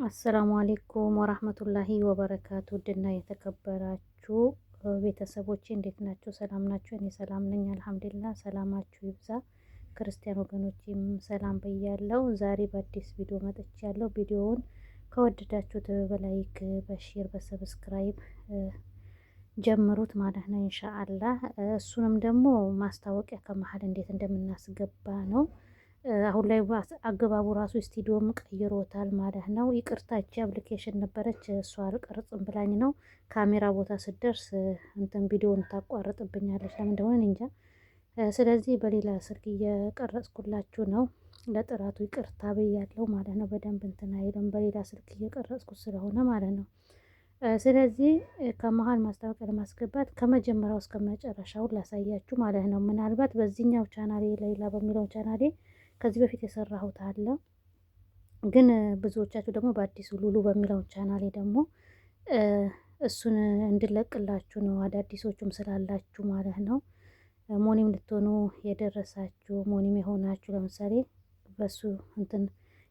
السلام عليكم ورحمة الله وبركاته። ውድና የተከበራችሁ ቤተሰቦቼ እንዴት ናችሁ? ሰላም ናችሁ? እኔ ሰላም ነኝ الحمد لله። ሰላማችሁ ይብዛ። ክርስቲያን ወገኖቼም ሰላም ብያለሁ። ዛሬ በአዲስ ቪዲዮ መጥቻለሁ። ቪዲዮውን ከወደዳችሁት በ like፣ በ share፣ በ subscribe ጀምሩት ማለት ነው إن شاء الله። እሱንም ደግሞ ማስታወቂያ ከመሀል እንዴት እንደምናስገባ ነው። አሁን ላይ አገባቡ ራሱ ስቱዲዮም ቀይሮታል ማለት ነው። ይቅርታ እቺ application ነበረች፣ እሷ አልቀርጽም ብላኝ ነው። ካሜራ ቦታ ስደርስ እንትን ቪዲዮን ታቋርጥብኛለች፣ ለምን እንደሆነ እንጃ። ስለዚህ በሌላ ስልክ እየቀረጽኩላችሁ ነው። ለጥራቱ ይቅርታ ብያለሁ ማለት ነው። በደንብ እንትን አይልም፣ በሌላ ስልክ እየቀረጽኩ ስለሆነ ማለት ነው። ስለዚህ ከመሀል ማስታወቂያ ለማስገባት ከመጀመሪያው እስከ መጨረሻው ላሳያችሁ ማለት ነው። ምናልባት በዚህኛው ቻናሌ ሌላ በሚለው ቻናሌ ከዚህ በፊት የሰራሁት አለ፣ ግን ብዙዎቻችሁ ደግሞ በአዲሱ ሉሉ በሚለው ቻናሌ ደግሞ እሱን እንድለቅላችሁ ነው፣ አዳዲሶቹም ስላላችሁ ማለት ነው። ሞኒም ልትሆኑ የደረሳችሁ ሞኒም የሆናችሁ ለምሳሌ በሱ እንትን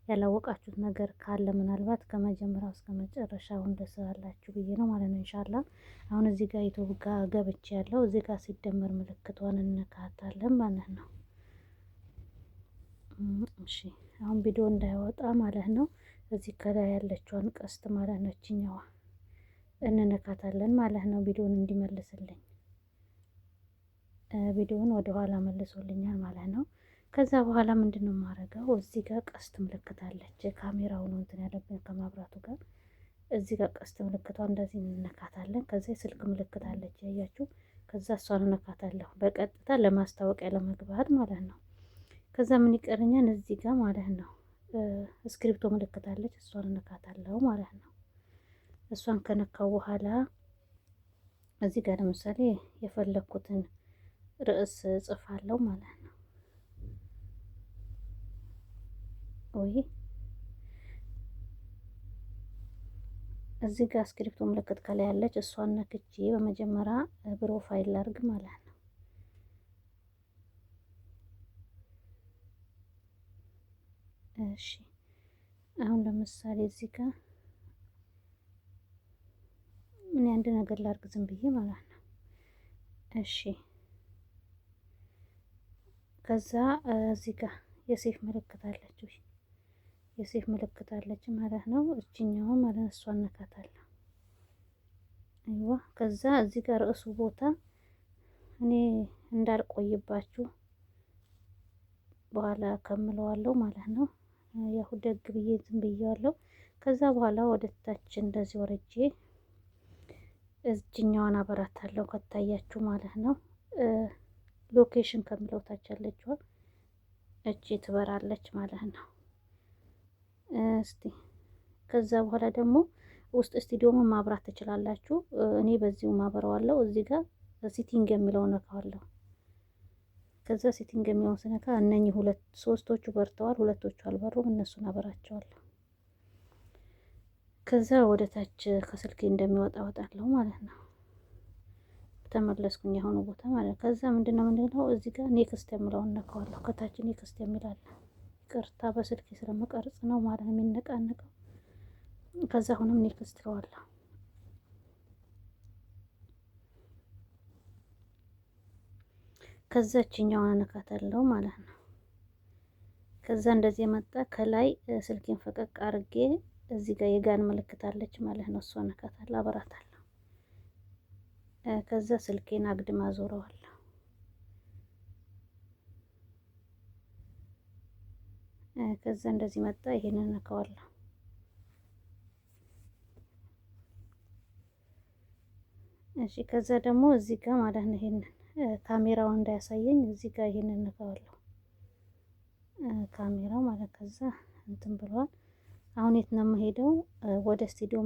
ያላወቃችሁት ነገር ካለ ምናልባት ከመጀመሪያው እስከ መጨረሻው እንደስራላችሁ ብዬ ነው ማለት ነው። إن شاء الله አሁን እዚህ ጋር ዩቱብ ጋር ገብቼ ያለው እዚህ ጋር ሲደመር ምልክቷን እንነካታለን ማለት ነው። እሺ አሁን ቪዲዮ እንዳይወጣ ማለት ነው። እዚህ ከላይ ያለችዋን ቀስት ማለት ነው እችኛዋ እንነካታለን ማለት ነው። ቪዲዮን እንዲመልስልኝ ቪዲዮን ወደ ኋላ መልሶልኛል ማለት ነው። ከዛ በኋላ ምንድን ነው የማደርገው? እዚህ ጋር ቀስት ምልክት አለች። ካሜራው ነው እንትን ያለብን ከማብራቱ ጋር። እዚህ ጋር ቀስት ምልክቷ እንደዚህ እንነካታለን። ከዛ የስልክ ምልክት አለች ያያችሁ። ከዛ እሷን እነካታለሁ በቀጥታ ለማስታወቂያ ለመግባት ማለት ነው። ከዛ ምን ይቀረኛል? እዚህ ጋር ማለት ነው እስክሪፕቶ ምልክት አለች። እሷን እነካታለሁ ማለት ነው። እሷን ከነካው በኋላ እዚህ ጋር ለምሳሌ የፈለኩትን ርዕስ ጽፋለሁ ማለት ነው። ወይ እዚህ ጋር እስክሪፕቶ ምልክት ከላይ ያለች እሷን ነክቼ በመጀመሪያ profile ላርግ ማለት ነው። እሺ አሁን ለምሳሌ እዚህ ጋር እኔ አንድ ነገር ላርግ ዝም ብዬ ማለት ነው። እሺ ከዛ እዚህ ጋር የሴፍ ምልክት አለች፣ የሴፍ ምልክት አለች ማለት ነው። እችኛዋ ማለት ነው እሷን ነካታለሁ። አይዋ ከዛ እዚህ ጋር ርዕሱ ቦታ እኔ እንዳልቆይባችሁ በኋላ ከምለዋለሁ ማለት ነው። ያው ደግ ብዬ ዝም ብዬዋለሁ። ከዛ በኋላ ወደ ታች እንደዚህ ወርጄ እችኛዋን አበራታለሁ ከታያችሁ ማለት ነው። location ከሚለው ታች ያለችዋ እቺ ትበራለች ማለት ነው። እስቲ ከዛ በኋላ ደግሞ ውስጥ ስቱዲዮ ማብራት ትችላላችሁ። እኔ በዚሁ ማበረዋለሁ። እዚህ ጋር setting የሚለውን ነካዋለሁ። ከዛ setting የሚለውን ስነካ እነኚህ ሁለት ሶስቶቹ በርተዋል፣ ሁለቶቹ አልበሩም። እነሱን አበራቸዋለሁ። ከዛ ወደ ታች ከስልኬ እንደሚወጣ ወጣለሁ ማለት ነው። ተመለስኩኝ የሆኑ ቦታ ማለት ነው። ከዛ ምንድነው እዚህ ጋር next የሚለውን ነካዋለሁ። ከታች next የሚል አለ። ይቅርታ በስልኬ ስለመቀርጽ ነው ማለት ነው የሚነቃነቀው። ከዛ አሁንም next እለዋለሁ። ከዛ እችኛዋን እነካታለሁ ማለት ነው። ከዛ እንደዚህ የመጣ ከላይ ስልኬን ፈቀቅ አድርጌ እዚህ ጋር የጋን ምልክት አለች ማለት ነው። እሷን እነካታለሁ፣ አበራታለሁ። ከዛ ስልኬን አግድም አዞረዋለሁ። ከዛ እንደዚህ መጣ፣ ይሄንን እነካዋለሁ። እሺ ከዛ ደግሞ እዚህ ጋር ማለት ነው ይሄንን ካሜራውን እንዳያሳየኝ እዚህ ጋር ይሄንን እነካዋለሁ። ካሜራው ማለት ከዛ እንትን ብለዋል። አሁን የት ነው የምሄደው? ወደ ስቱዲዮ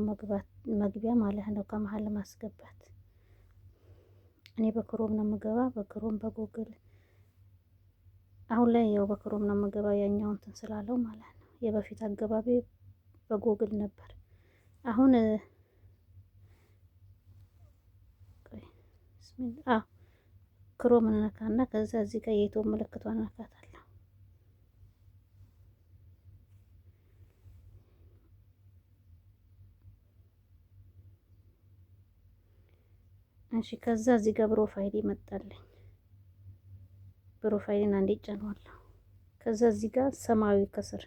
መግቢያ ማለት ነው ከመሀል ለማስገባት እኔ በ Chrome ነው የምገባ፣ በ Chrome በ Google። አሁን ላይ ያው በ Chrome ነው የምገባ ያኛው እንትን ስላለው ማለት ነው። የበፊት አገባቢ በጎግል ነበር። አሁን Chrome እንነካና ከዛ እዚህ ጋር የዩቲዩብ ምልክቷን እነካታለሁ። እሺ ከዛ እዚህ ጋር profile ይመጣልኝ። Profile ን አንዴ እጫነዋለሁ። ከዛ እዚህ ጋር ሰማያዊ ከስር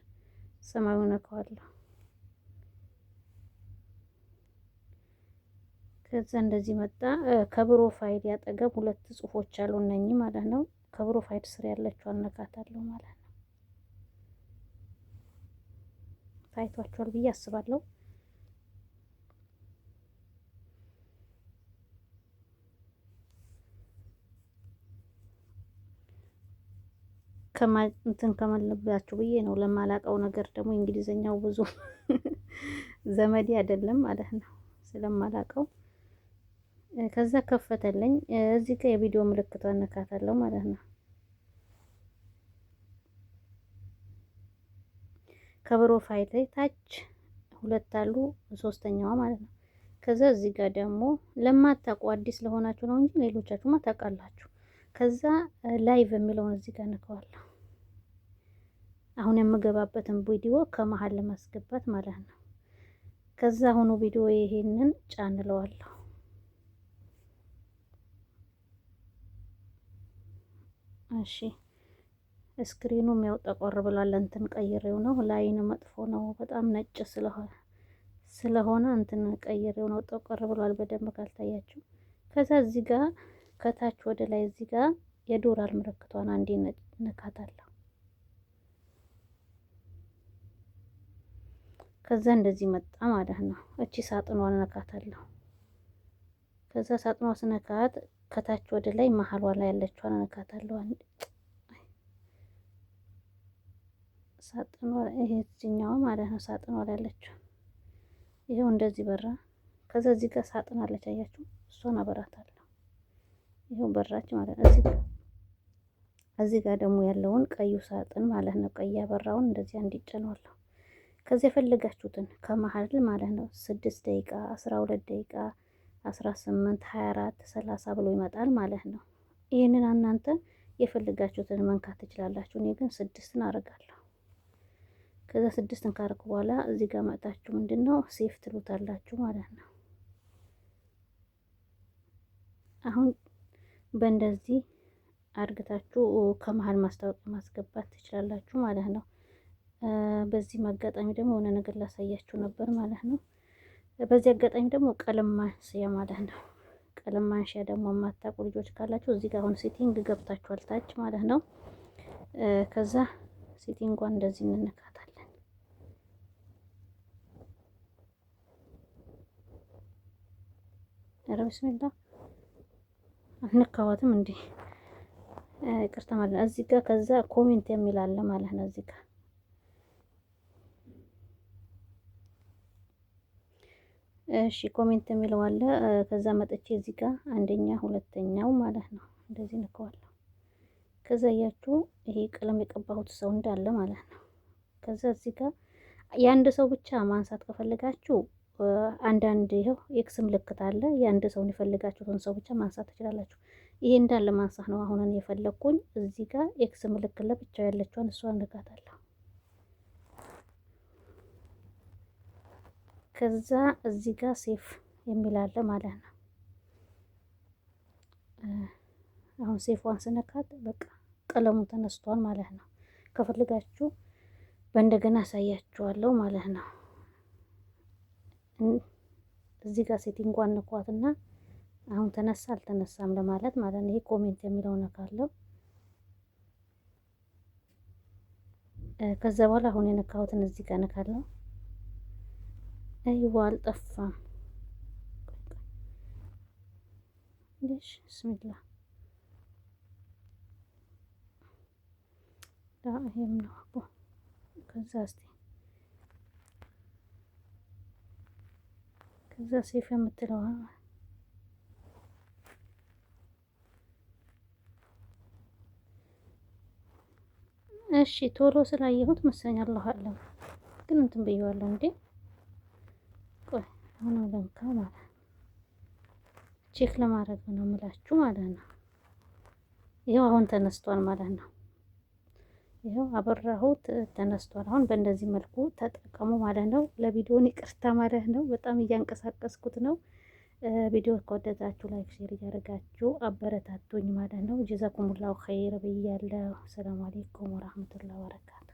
ሰማያዊ ነካዋለሁ። ከዛ እንደዚህ መጣ። ከ profile ያጠገብ ሁለት ጽሁፎች አሉ እነኚህ ማለት ነው። ከ profile ስር ያለችው አነካታለሁ ማለት ነው። ታይቷቸዋል ብዬ አስባለሁ። እንትን ከመለባችሁ ብዬ ነው። ለማላቀው ነገር ደግሞ እንግሊዘኛው ብዙ ዘመዴ አይደለም ማለት ነው ስለማላቀው። ከዛ ከፈተልኝ። እዚህ ጋር የቪዲዮ ምልክቷን እነካታለሁ ማለት ነው። ከ profile ላይ ታች ሁለት አሉ፣ ሶስተኛዋ ማለት ነው። ከዛ እዚህ ጋር ደግሞ ለማታውቁ አዲስ ለሆናችሁ ነው እንጂ ሌሎቻችሁማ ታውቃላችሁ። ከዛ live የሚለውን እዚህ ጋር ነካዋለሁ። አሁን የምገባበትን ቪዲዮ ከመሀል ለማስገባት ማለት ነው። ከዛ አሁኑ ቪዲዮ ይሄንን ጫንለዋለሁ። እሺ screen ኑ ያው ጠቆር ብሏል። እንትን ቀይሬው ነው። ላይን መጥፎ ነው በጣም ነጭ ስለሆነ እንትን ቀይሬው ነው፣ ጠቆር ብሏል በደንብ ካልታያችሁ። ከዛ እዚህ ጋር ከታች ወደ ላይ እዚህ ጋር የዶላር ምልክቷን አንዴ ነካታለሁ። ከዛ እንደዚህ መጣ ማለት ነው። እቺ ሳጥኗን ነካታለሁ። ከዛ ሳጥኗ ስነካት ከታች ወደ ላይ መሀሏ ላይ ያለችዋን ነካታለሁ። አንድ ሳጥኗ ይሄ እዚህኛዋ ማለት ነው። ሳጥኗ ላይ ያለችው ይሄው እንደዚህ በራ። ከዛ እዚህ ጋር ሳጥን አለች አያችሁ፣ እሷን አበራታለሁ። ይሄው በራች ማለት ነው። እዚህ ጋር ደግሞ ያለውን ቀዩ ሳጥን ማለት ነው። ቀይ ያበራውን እንደዚህ እንዲጨነዋለሁ። ከዚህ የፈለጋችሁትን ከመሀል ማለት ነው 6 ደቂቃ፣ 12 ደቂቃ፣ 18፣ 24፣ 30 ብሎ ይመጣል ማለት ነው። ይህንን እናንተ የፈለጋችሁትን መንካት ትችላላችሁ። እኔ ግን 6ን አደርጋለሁ። ከዛ 6ን ካረኩ በኋላ እዚህ ጋር መጣችሁ ምንድነው save ትሉታላችሁ ማለት ነው። አሁን በእንደዚህ አድርጋችሁ ከመሀል ማስታወቂያ ማስገባት ትችላላችሁ ማለት ነው። በዚህ አጋጣሚ ደግሞ የሆነ ነገር ላሳያችሁ ነበር ማለት ነው። በዚህ አጋጣሚ ደግሞ ቀለም ማንሻ ማለት ነው። ቀለም ማንሻ ደግሞ የማታውቁ ልጆች ካላችሁ እዚህ ጋር አሁን setting ገብታችኋል ታች ማለት ነው። ከዛ setting ጓን እንደዚህ እንነካታለን። ኧረ ቢስሚላ አንካዋትም እንዴ ይቅርታ ማለት ነው። እዚህ ጋር ከዛ comment የሚል አለ ማለት ነው። እዚህ ጋር እሺ comment የሚለው አለ። ከዛ መጥቼ እዚህ ጋር አንደኛ ሁለተኛው ማለት ነው እንደዚህ ነካዋለሁ። ከዛ እያችሁ ይሄ ቀለም የቀባሁት ሰው እንዳለ ማለት ነው። ከዛ እዚህ ጋር የአንድ ሰው ብቻ ማንሳት ከፈለጋችሁ አንዳንድ ይኸው X ምልክት አለ። የአንድ ሰውን የፈለጋችሁትን ሰው ብቻ ማንሳት ትችላላችሁ። ይሄ እንዳለ ማንሳት ነው አሁን እኔ የፈለግኩኝ። እዚህ ጋር X ምልክት ለብቻው ያለችውን እሷን ነካታለሁ። ከዛ እዚህ ጋር save የሚል አለ ማለት ነው። አሁን save ዋን ስነካት በቃ ቀለሙ ተነስቷል ማለት ነው። ከፈለጋችሁ በእንደገና አሳያችኋለሁ ማለት ነው። እዚህ ጋር setting ጓን ንኳትና አሁን ተነሳ አልተነሳም ለማለት ማለት ነው። ይሄ comment የሚለው ነካለው። ከዛ በኋላ አሁን የነካሁትን እዚህ ጋር ነካለው። አይዋ አልጠፋም። እሺ ብስሚላ ይሄም ነው አቦ። ከዛ እስቲ ከዛ save የምትለው እሺ፣ ቶሎ ስላየሁት መሰለኝ አላሁ አለም፣ ግን እንትን ብየዋለሁ እንዴ። ቆይ አሁን ለንካ ማለት check ለማድረግ ነው የምላችሁ ማለት ነው። ይኸው አሁን ተነስቷል ማለት ነው። ይኸው አበራሁት ተነስቷል። አሁን በእንደዚህ መልኩ ተጠቀሙ ማለት ነው። ለቪዲዮን ይቅርታ ማለት ነው። በጣም እያንቀሳቀስኩት ነው። ቪዲዮ ከወደዳችሁ like፣ share እያደረጋችሁ አበረታቱኝ ማለት ነው። ጀዛኩሙላሁ ኸይር ብያለሁ። ሰላም አሌይኩም ወራህመቱላሂ ወበረካቱ።